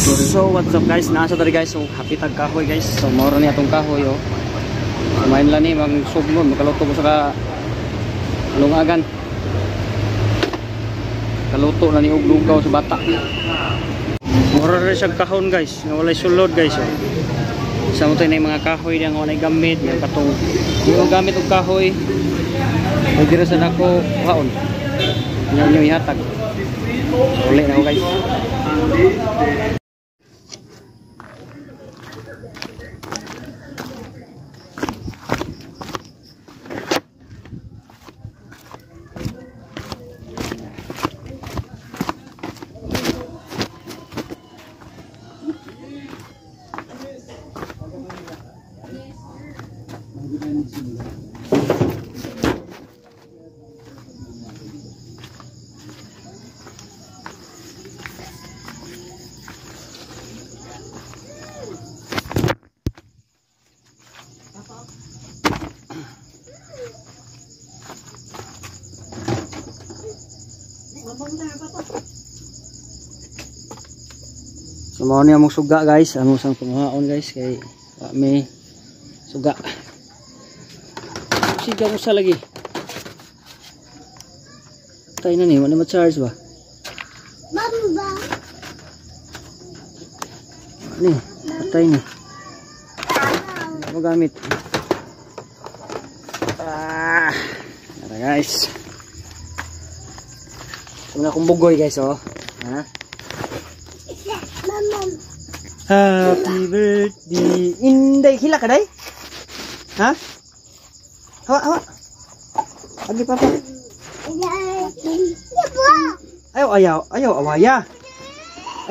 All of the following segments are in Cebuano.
So what's up guys, nasa tari guys. So happy tag kahoy guys. So mao ra ni atong kahoy oh. Kumain lang ni mag sugmon, makaluto ko sa ka lungagan. Kaluto na ni og lugaw sa bata. Mura ra siya kahon guys, nga walay sulod guys oh. Sa mo tayo na mga kahoy nga walay gamit, yung katong yung gamit og kahoy. Pwede ra sa nako haon. Inyo ihatag. So, uli na ko guys. So mao ni among suga guys, among sang panguhaon guys kay may suga. Siga mo sa lagi. Tay na ni, wala ma-charge ba? Bamba. Ni, patay ni. Mo gamit. Ah, tara guys. So na akong bugoy guys oh. Ha? Happy birthday Inday. Hila ka day? Ha? Hawa, hawa. Agi papa. Ayaw, ayaw, ayaw, awaya.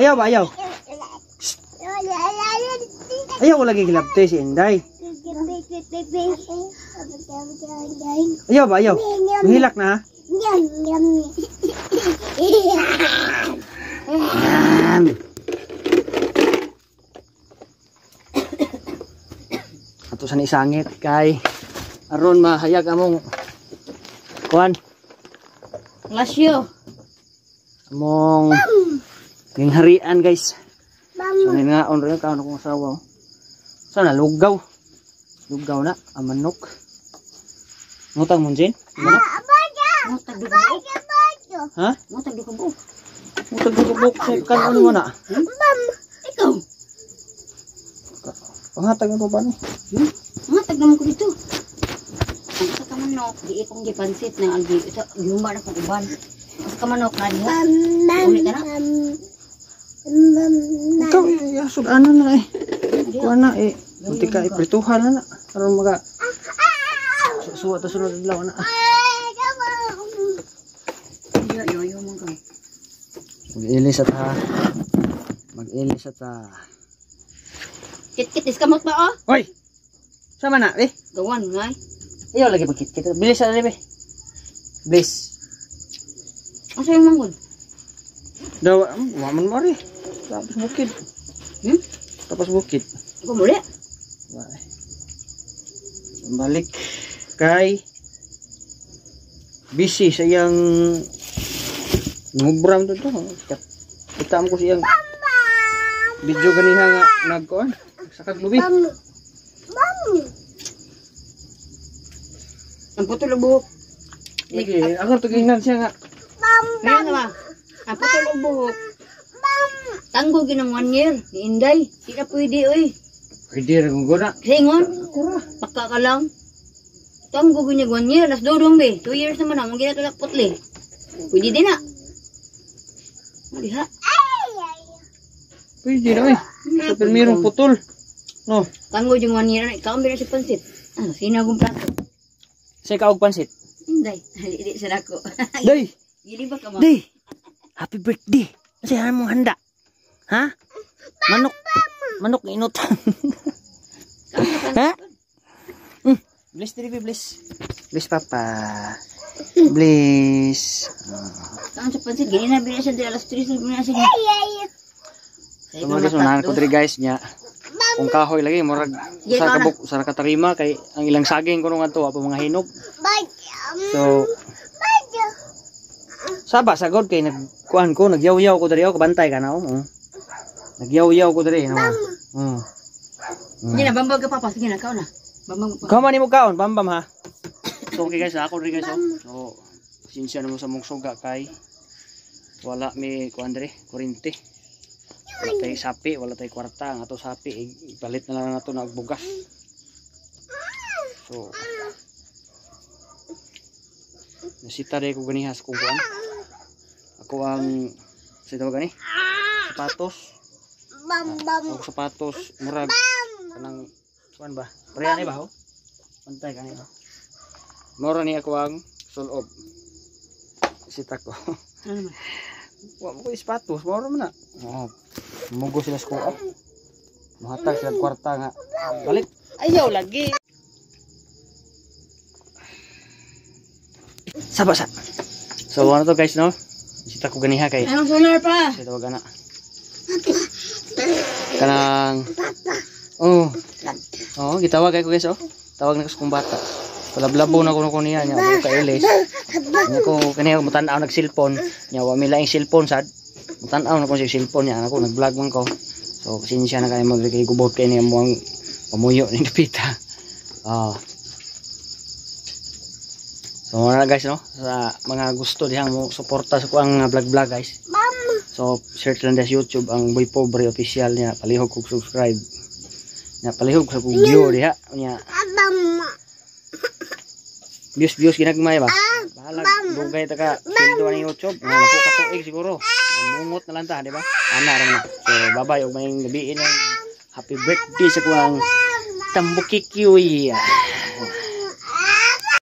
Ayaw ba, ayaw? Shh. Ayaw lagi gilabte si Inday. Ayaw ba, ayaw? Mahilak na ha? Yan. Ato sa isangit kay aron mahayag among kuan. Lasyo. Among gingharian guys. So nga on rin kaon akong asawa. So na lugaw. Lugaw na ang manok. Ngutang mo Jane? Manok? Ngutang dugo. Ha? Ngutang dugo. Ngutang dugo so kan ano mo na? Ikaw. Panghatag mo ba ni? Panghatag naman ko dito. Ang sa kamanok, di akong gipansit ng algi. Ito, yuma na kong uban. Ang sa kamanok, na diha. Uli ka na. Ikaw, sudanan na eh. Kuha na eh. Munti ka, iprituhan na na. Aron maga. Suwa ta sunod adlaw na. Yo, yo, man ka. Mag-ilis at ha. Mag-ilis at ha. Kit-kit, iskamot ba oh? Hoy! Sama na, eh. Gawan, ngay. Ayaw lagi magkit-kit. Bilis na, be. Bilis. Asa yung manggod? Daw, waman mo rin. Tapos bukid. Hmm? Tapos bukid. Ikaw muli? Balik kay busy sa iyang ngubram to to. Kita mo ko siyang video ganiha nga nagkuan. Sakag lubi. Ang putol og buhok. Lagi, ako tuginan siya nga. Kaya nga ba? Ang putol og buhok. Tanggo ginang 1 year ni Inday. Di na pwede oy. Pwede ra kung guna. Singon, paka ka lang. Tanggo gyud niya 1 year, las dodong be. 2 years naman na, mong ginatulak putli. Pwede din na. Maliha. Pwede na oy. Sa pirmirong putol. No. Tanggo yung 1 year na, ikaw ang sa pansit. Ah, sinagong plato. Sa ikaw og pansit. Inday, di sa dako. Day. Gili ba ka mo? Day. Happy birthday. Kasi mong handa. Ha? Manok. Manok inot. Ha? Bless diri, bless. Bless papa. Bless. Kaan sa pansit, gini na bila siya di alas 3 na siya. So mga guys, unahan ko diri guys nya. Kung kahoy lagi murag usa ka buk, usa ka tarima kay ang ilang saging kuno ngadto wa pa mga hinog. So saba sagod kay nagkuan ko, nagyaw-yaw ko diri ako kabantay ka na oh. Nagyaw-yaw ko diri, no. Sige na, bambag ka, Papa. Sige na, kaon na. Bambag pa. Kaon man nimo kaon, bambam ha. So okay guys, ako rin guys oh. So sinsya na mo sa mong suga kay wala mi kuan diri, kuryente. Wala tay sapi, wala tay kwarta, ang ato sapi ipalit na lang nato na og bugas. So nasita rin ko ganihas kung kuan. Ako ang sa tawag gani? Sapatos. Bam bam. Og sapatos murag kanang kuan ba? Pareha ni ba ho? Pantay kani ho. Mora ni ako ang sulob. Sita ko. Ano man? Wa mo ko sapatos, mora man na. Oh. Mugo sila sa kuha. Muhatag sila kwarta nga. Balik. Ayaw lagi. Saba sa. So ano to guys, no? Sita ko ganiha kay Anong solar pa? sa tawag ana. Kanang. Oh. Oh, gitawag kay ko guys oh. Tawag na ko sa kong bata. Palablabo na kuno ko niya nya ako ka ilis. Nya ko kani ako mutan-aw nag cellphone. Nya wa mi laing cellphone sad. Mutan-aw na ko sa cellphone niya ako nag-vlog man ko. So pasensya na kayo magkay gubot kay niya mo ang pamuyo ni Lupita. Ah. So muna na guys, no, sa mga gusto dihang mo suporta sa kuang vlog vlog guys. So search lang sa YouTube ang Boy Pobre Official niya, palihog kog subscribe. Nya palihog sa kog view diha niya. Views views ginagmay ba? Bahala dugay ta ka sweldo ni YouTube. Nga napo ka tuig siguro. Mungot na lang ta, di ba? Ana ra na. So bye-bye ug maayong gabii na. Happy birthday sa kuang Tambukikiwi.